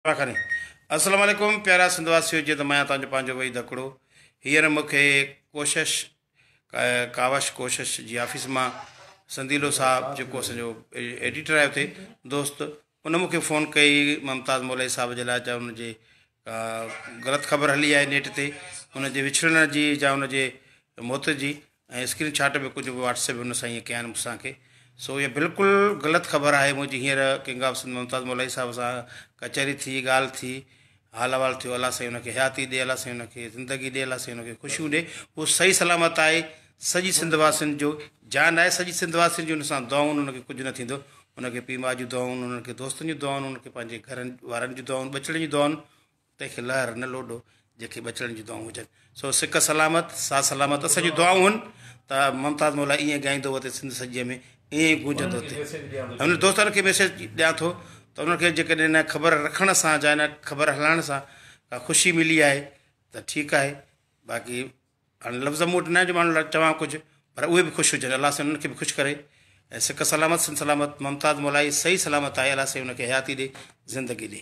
السلام عليڪم پيارا سنڌ واسيو جيئن ته مان توهان جو پنهنجو وحيد هڪڙو هينئر مون کي ڪوشش ڪاوش ڪوشش جي آفيس مان سنديلو صاحب جيڪو اسان جو ايڊيٽر آهي اتي دوست ان مون کي فون ڪئي ممتاز مولائي صاحب جي لاء ته ان جي غلط خبر هلي آهي نيٽ تي ان جي وڇڙڻ جي يا ان جي موت جي ۽ اسڪرين شاٽ به ڪجهه واٽس ايپ هن سان ائين ڪيا آهن مون سان کي سو اها بلڪل غلط خبر آهي منهنجي هينئر ڪنگ آف سنڌ ممتاز مولائي صاحب سان ڪچهري ٿي ڳالهه ٿي حال احوال ٿيو الله سائين ان کي حياتي ڏي الله سائين ان کي زندگي ڏي الله سائين ان کي خوشيون ڏي هو صحيح سلامت آهي سڄي سنڌ واسين جو جان آهي سڄي سنڌ واسين جون ان سان دعائون ان کي ڪجهه نه ٿيندو ان کي پيء ماء جون دعائون ان کي دوستن جون دعائون ان کي پنهنجي گهرن وارن جون دعائون ٻچڙن جون دعائون تنهن کي لهر نه لوڏو، جنهن کي ٻچڙن جون دعائون هجن. سو سڪ سلامت، ساھ سلامت. اسان جون دعائون هن ته ممتاز مولا ائين ڳائيندو وتي سنڌ سڄيء ۾ ائين ئي گونجندو وتي. هن دوستن کي ميسيج ڏيان ٿو ته انهن کي جيڪڏهن هن خبر رکڻ سان يا هن خبر هلائڻ سان ڪا خوشي ملي آهي ته ٺيڪ آهي باقي هاڻي لفظ مون وٽ ناهن جو مان انهن لاء چوان ڪجهه پر اهي به خوش هجن الله سائين انهن کي به خوش ڪري ۽ سڪ سلامت سنڌ سلامت ممتاز مولائي صحيح سلامت آهي الله سائين ان کي حياتي ڏي زندگي ڏي.